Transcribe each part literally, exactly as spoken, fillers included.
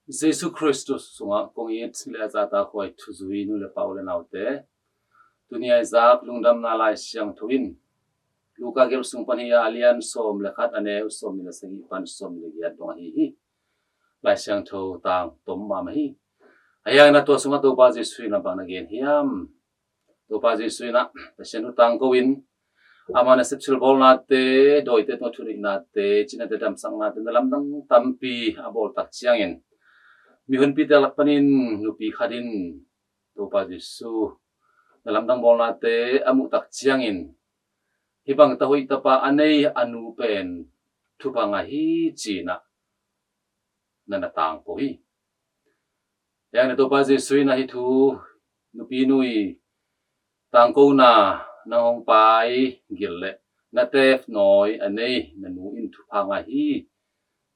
Jesu Khrist sungah kong it le a zahtakhuai thuzui nu le pa, u le naute, tuni a i zak lungdamna Lai Siangtho in Luka gelh sung pan hi a, a lian sawm le khat, a neu sawmnih le sagih pan sawmnih le giat dong ahi hi. Lai Siangtho tang tom mahmah hi. A hiangin a tua sungah Topa Jesu in a bang na gen hiam? Topa Jesu in ah Pasian thu tangko in, ama nasep silbawlnate, dawite tungah thuneihnate, cinate damsaknate na lamdang tampi a bawl tak ciangin, mihonpite lak panin nupi khat in Topa Jesu na lamdang bawlnate a muh tak ciangin, hih bang ta hoih tapa a nei a nu pen thupha ngah hi, ci-in ah na na tangko hi. Hiangin Topa Jesu in ah hih thu, nupi nu i tangkona, nang hong pai gil leh na teef nawi a nei na nu in thupha ngah hi,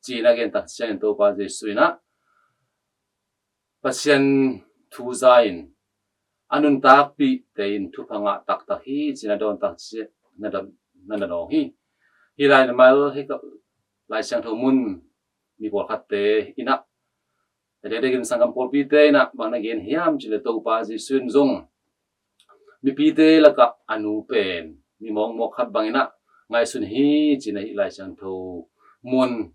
ci-in a gen tak ciangin Topa Jesu in ah Pasian thu za-in a nuntakpihte in thupha ngah taktak hi, ci-in a dawn tak ciang na dawn, na na dawng hi. Hih lai na mal hi ka, Lai Siangtho mun mi pawlkhatte in ah, a dekdekin sanggam pawlpite in ah bang na gen hiam cih leh Topa Jesu in zong mipite lakah a nu pen mi mawkmawk khat bangin ah ngaihsun hi, ci-in ah hih Lai Siangtho mun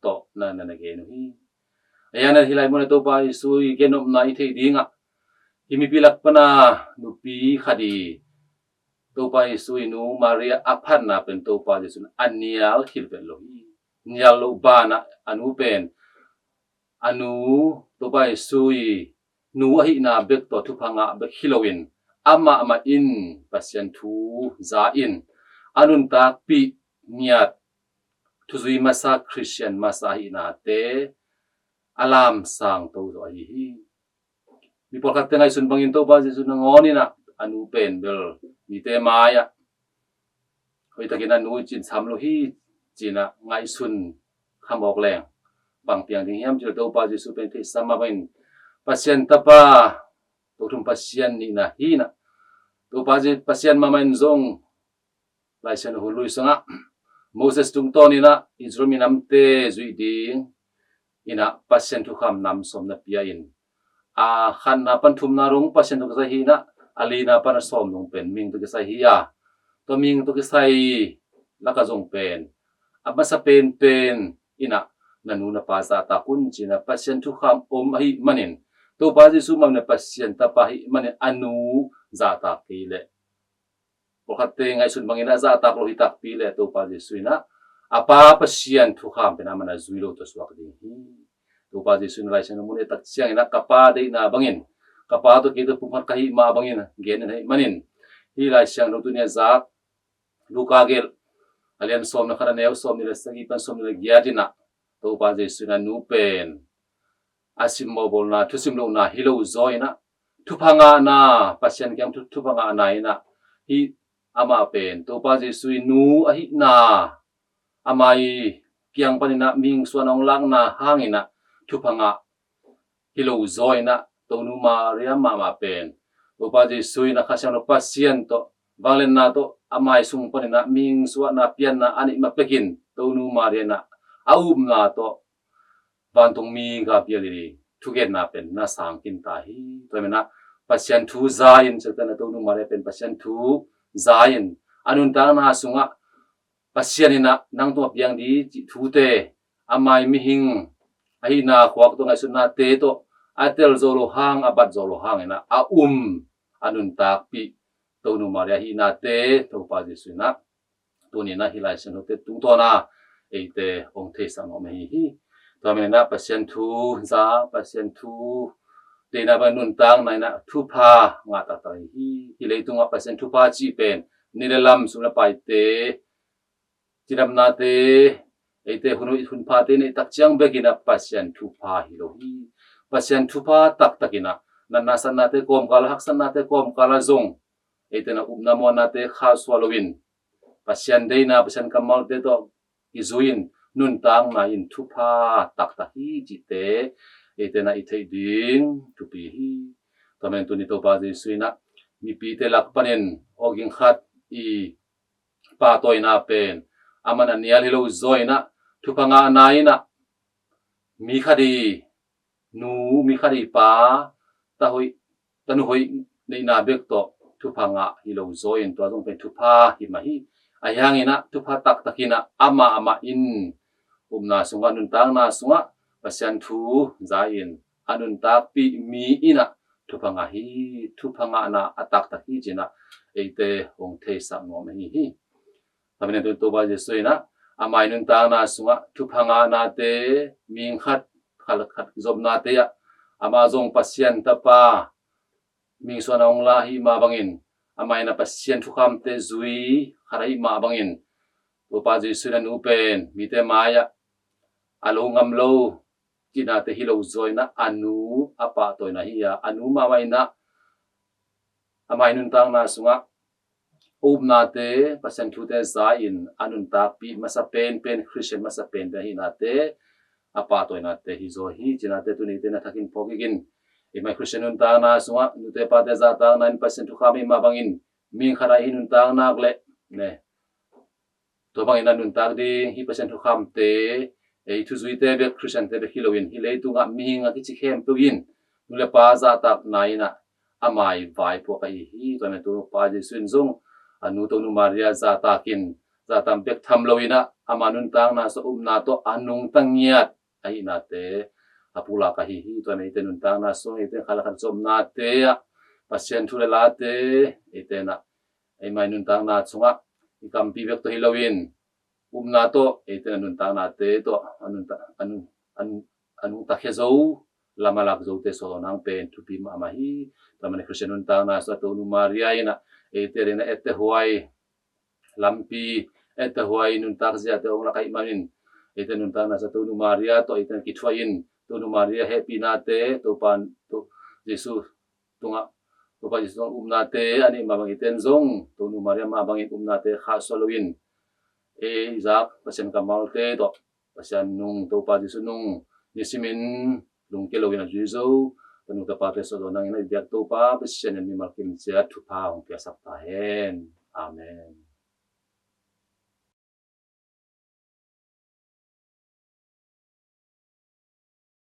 tawh na na na gen uh hi. A hiangin ah hih lai mun ah Topa Jesu i gennopna i theih dingah, hih mipi lak pan a nupi khat i Topa Jesu i nu Maria a phatna pen Topa Jesu in a nial khit vet lo hi. Nial loh banah a nu pen a nu, Topa Jesu i nu ahihna bek tawh thupha ngah bek hi loin, amah mah in Pasian thu za-in a nuntakpih ngiat, thuzui masa, Khristian masa ahihnate a lamsang to zaw ahi hi. Mi pawlkhatte ngaihsun bangin Topa Jesu nangawn in ah a nu pen bel mite mai-ah hoihtakin a nu i cin sam lo hi, ci-in ah ngaihsun khamawk leng, bang piang ding hiam cih leh Topa Jesu pen theihsa mah bangin Pasian Tapa, Tothum Pasian nihna hi-in ah, Topa Je-, Pasian mahmah in zong Lai Siangtho hun lui sungah Moses tungtawn in ah Israel minamte zuih ding in ah Pasian thukham nam sawm na pia in, a khatna pan thumna dong Pasian tawh kisai hi-in ah, a lina pan a sawm dong pen mihing tawh kisai hi a, tua mihing tawh kisai lakah zong pen a masa penpen in ah na nu na pa zahtak un, ci-in ah Pasian thukham om ahih manin, Topa Jesu mah in ah Pasian Tapa ahih manin a nu zahtak kei leh, pawlkhatte ngaihsun bangin a zahtak lo hi takpi leh Topa Jesu in ah a Pa Pasian thukham pen amah in a zui lo tawh suak ding hi. Topa Jesu in Lai Siangtho mun i et tak ciangin ah, ka Pa deihna bangin, ka Pa tawh kei tawh pumkhat ka hih mah bangin, gen in ahih manin, hih Lai Siangtho tuni a zak Luka gelh a lian sawm le khat, a neu sawmnih le sagih pan sawmnih le giat in ah Topa Jesu in a nu pen a simmawhbawlna, thusim lohna hi lo zaw in ah, thupha ngahna, Pasian kiang thu, thupha ngahna in ah, hih amah pen Topa Jesu i nu ahihna, ama i kiang panin ah mihing suahna hong lakna hangin ah thupha ngah hi lo zaw in ah, Tonu Maria mahmah pen Topa Jesu in ah Kha Siangtho Pasian tawh, vangliatna tawh, ama i sung panin ah mihing suahna, pianna a neih ma pekin Tonu Maria in ah a upna tawh vantungmi gapial i thugenna pen na sang khin ta hi. Tua manin ah Pasian thu za-in, ciangtan a Tonu Maria pen Pasian thu za-in a nuntakna sungah Pasian in ah nang tungah piang ding cih thute, ama i mihing ahihna khuak tawh, ngaihsutnate tawh a tel zo lo hang, a bat zo lo hangin ah a um, a nuntakpih Tonu Maria ahihnate Topa Jesu in ah tuni in ah hih Lai Siangthote tungtawn a eite hong theisak nuam ahi hi. Tua manin ah Pasian thu za, Pasian thu deihna bang nuntakna in ah thupha ngah taktak ahi hi. Hih leitungah Pasian thupha cih pen ni le lam, sum le paite, cidamnate, eite hun, hun phate neih tak ciang bekin ah Pasian thupha hi lo hi. Pasian thupha taktak in ah natna satnate kawmkal, haksatnate kawmkal ah zong eite in ah upna muannate khahsuah loin, Pasian deihna, Pasian kammalte tawh kizui-in nuntakna in thupha taktak hi cihte eite in ah i theih ding thupi hi. Tua manin tuni Topa Jesu in ah mipite lak panin awging khat i pahtawina pen aman a nial hi lo zaw in ah, thupha ngahna in ah mi khat i nu, mi khat ei pa, ta hoih, tanu hoih neihna bek tawh thupha ngah hi lo zaw in, tua zong pen thupha hi mah hi. Ahi hangin ah thupha taktak in ah amah amah in upna sungah, nuntakna sungah Pasian thu za in a nuntakpih mi in ah thupha ngah hi. Thupha ngahna a taktak hi ci-in ah eite hong theisak nuam ahi hi. Tua manin Topa Jesuh in ah ama nuntakna sungah thupha ngahnate, mihing khat, khat, khat zopnate ah ama zong Pasian Tapa mihing suahna hong la ahih mah bangin, ama in ah Pasian thukhamte zui khat ahih mah bangin, Topa Jesuh in a nu pen mite mai-ah a lo ngam lo cihnate hi lo zaw in ah a nu a pahtawina hi a, a nu mahmah in ah ama nuntakna sungah upnate, Pasian thute za in a nuntakpih masa penpen, Khristian masa penpen ahihnate, a pahtawinate hi zaw hi cihnate tuni eite na thakin phawk kik in. Eimai Khristian nuntakna sungah nute pate zahtakna in Pasian thukham ahih mah bangin, mihing khat ah i nuntak nak leh, ne, tua bangin a nuntak ding hi. Pasian thukhamte, ei thuzuite bek, Khristiante bek hi loin, hih leitungah mihing a kici khempeuh in nu le pa zahtakna in ah a mai vaipuak ahi hi. Tua manin Topa Jesuh in zong a nu Tonu Maria zahtakin, zahtak bek tham lo in ah ama nuntakna sungah upna tawh a nungta ngiat ahihnate a pulak ahi hi. Tua manin eite nuntakna sungah eite khat le khat zopnate ah Pasian thu le late eite in ah eimai nuntakna sungah i kampi bek tawh hi loin, upna tawh eite in a nuntaknate tawh a nunta, a nun, a nun, a nungta khia zo, lam a lak zote sawlna pen thupi mahmah hi. Tua manin Khristian nuntakna sungah Tonu Maria in ah eite adingin a ettehhuai lampi, ettehhuai nuntak ziate hong lak ahih manin, eite nuntakna sungah Tonu Maria tawh eite in kithuah in, Tonu Maria hehpihnate, Topa, to, Jesuh tungah, Topa Jesuh tungah upnate a neih mah bangin eite in zong Tonu Maria mah bangin upnate khahsuah loin, ei zak Pasian kammalte tawh, Pasian nung, Topa Jesuh nung nisimin lungkia loin a zui zo tanu tapate sawlna nangin a i biak Topa Pasian in mimal kim ciat thupha hong piaksak ta hen. Amen.